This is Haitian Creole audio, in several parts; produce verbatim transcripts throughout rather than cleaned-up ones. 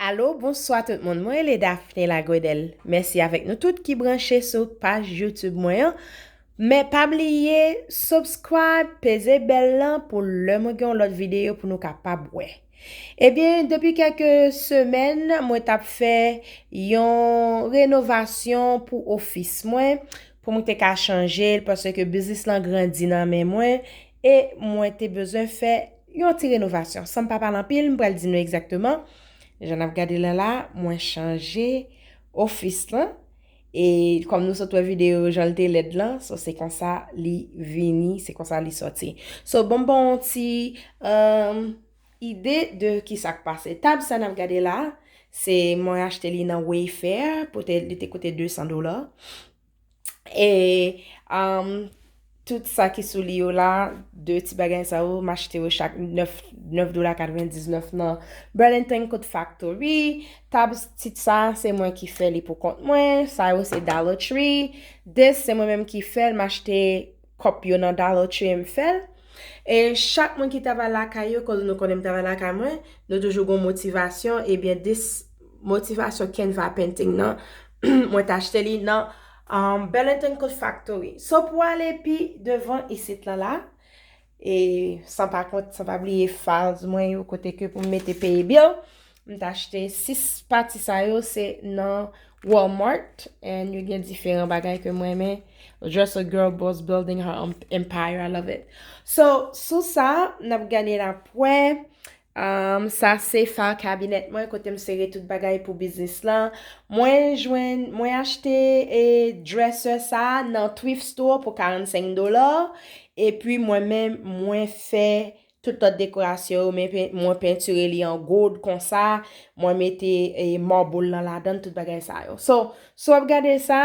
Alo, bonswa tout moun. Mwen rele Daphné Lagredel. Mèsi avèk nou tout ki branche sou paj YouTube mwen an. Men pa bliye subscribe, peze bèl lan pou lè mwen gen yon lòt videyo pou nou kapab wè. Ebyen, depi kèk semèn, mwen t ap fè yon renovasyon pou ofis mwen, pou mwen te ka chanje l, paske biznis lan grandi nan men mwen, e mwen te bezwen fè yon ti renovasyon. San m pa pale anpil, m pral di nou egzakteman jan n ap gade l la, mwen chanje ofis lan. E kòm nou sot wè videyo jan l te lèd lan, so se konsa li vini, se konsa li sòti. So, bon, bon, ti, um, ide de ki sa k pase. Tab sa n ap gade la, se mwen achte li nan Wayfair, poutèt li te koute de san dola. E, um, tout sa ki sou li yo la, de ti bagay sa yo, m achte yo chak nèf, nèf dola katrevendiznèf nan Burlington Coat Factory. Tab tit sa, se mwen ki fè li pou kont mwen. Sa yo se Dollar Tree. This, se mwen menm ki fè l. M achte kòp yo nan Dollar Tree, m fè l. E chak moun ki travay lakay yo, koz nou konnen m travay lakay mwen, nou toujou gon motivasyon. Ebyen, this motivasyon Canva Painting nan, mwen t achte li nan, um, Burlington Coat Factory. So, pou ale pi devan isit lan la, e san pa kont, san pa bliye files mwen yo, kote ke pou m mete peye bill, m t achte sis pati sa yo, se nan Walmart, and yo gen diferan bagay ke mwen renmen. Just a girl boss building her em-, empire, I love it. So, sou sa, n ap gade l apre. Um, sa se file cabinet mwen, kote m sere tout bagay pou biznis lan. Mwen jwenn, mwen achte, e, dresser sa nan thrift store pou karannsenk dola. Epi mwen menm, mwen fè tout lòt dekorasyon yo, men pen-, mwen pentire li an gold konsa. Mwen mete, e, marble lan ladan, tout bagay sa yo. So, si w ap gade sa,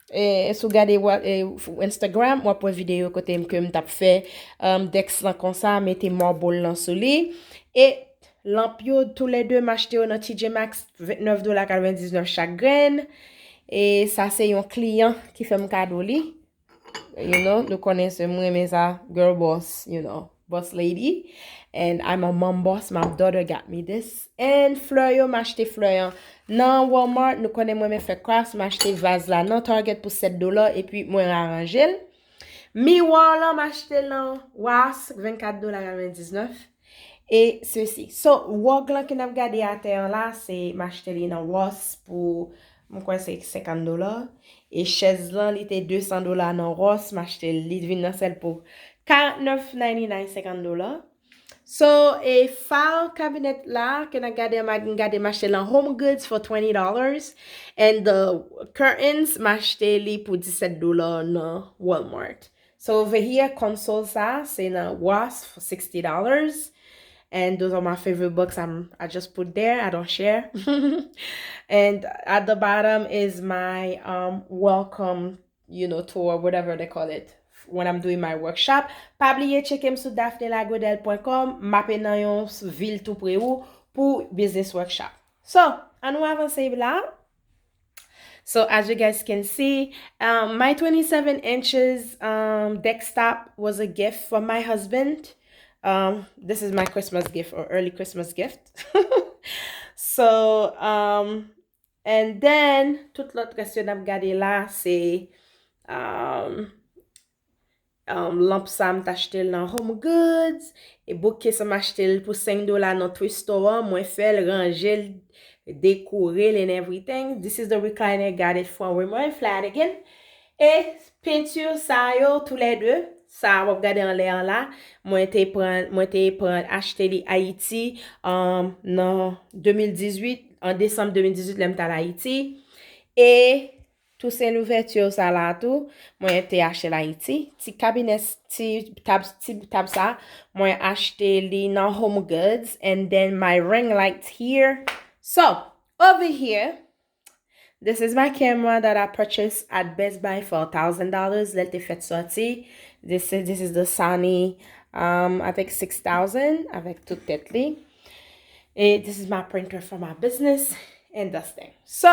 e, si w gade wa-, e, Instagram, w ap wè videyo kote m, ke m t ap fè, um, desk lan konsa, mete marble lan sou li. E lanp yo, toulède, m achte yo nan T J Maxx, vennèf dola katrevendiznèf chak grenn. E sa se yon kliyan ki fè m kado li. You know, nou konnen se mwen renmen sa, girl boss, you know, boss lady. And I'm a mom boss, my daughter got me this. And flè yo, m achte flè an nan Walmart, nou konnen mwen renmen fè crafts, m achte vaz la nan Target pou sèt dola, epi mwen aranje l. Miwa lan, m achte l nan Ross, vennkat dola katrevendiznèf. E sesi. So, rug lan ke n ap gade atè an la, se m achte li nan Ross pou, m kwè se senkant dola. E chèz lan, li te de san dola nan Ross, m achte l, li vin nan sèl pou karantnèf ninety-nine, senkant dola. So, e file cabinet la, ke n ap gade an, m gade m achte l nan Home Goods for twenty dollars. And the curtains, m achte li pou disèt dola nan Walmart. So over here, console sa, se nan Ross for sixty dollars. And those are my favorite books I'm, I just put there. I don't share. And at the bottom is my, um, welcome, you know, tour, whatever they call it, when I'm doing my workshop. Pa bliye tcheke m sou daphne lagredel point com. M ape nan yon s-, vil tou pre ou pou business workshop. So, ann nou avanse la. So as you guys can see, um, my twenty-seven inches, um, desktop was a gift from my husband. Um, this is my Christmas gift or early Christmas gift. So, um, and then, tout lòt rès yo n ap gade la, se, um, um, lanp sa, m t achte l nan Home Goods. E bookcase, m achte l pou senk dola nan thrift store an. Mwen fè l, ranje l, dekore l and everything. This is the recliner, got it from Remo and Flanagan. E penti sa yo, toulède, sa w ap gade anlè an la, mwen te pran, mwen te pran achte li Ayiti, um, nan de mil dizuit, an desanm de mil dizuit, lè m t al Ayiti. E Toussaint Louverture sa la tou, mwen te achte l Ayiti. Ti kabinè, ti tab, ti tab sa, mwen achte li nan Home Goods. And then my ring light here. So, over here, this is my camera that I purchased at Best Buy for a thousand dollars. Lè l te fèt sòti. This is, this is the Sony, um, I think six thousand, avèk tout tèt li. E this is my printer for my business and this thing. So,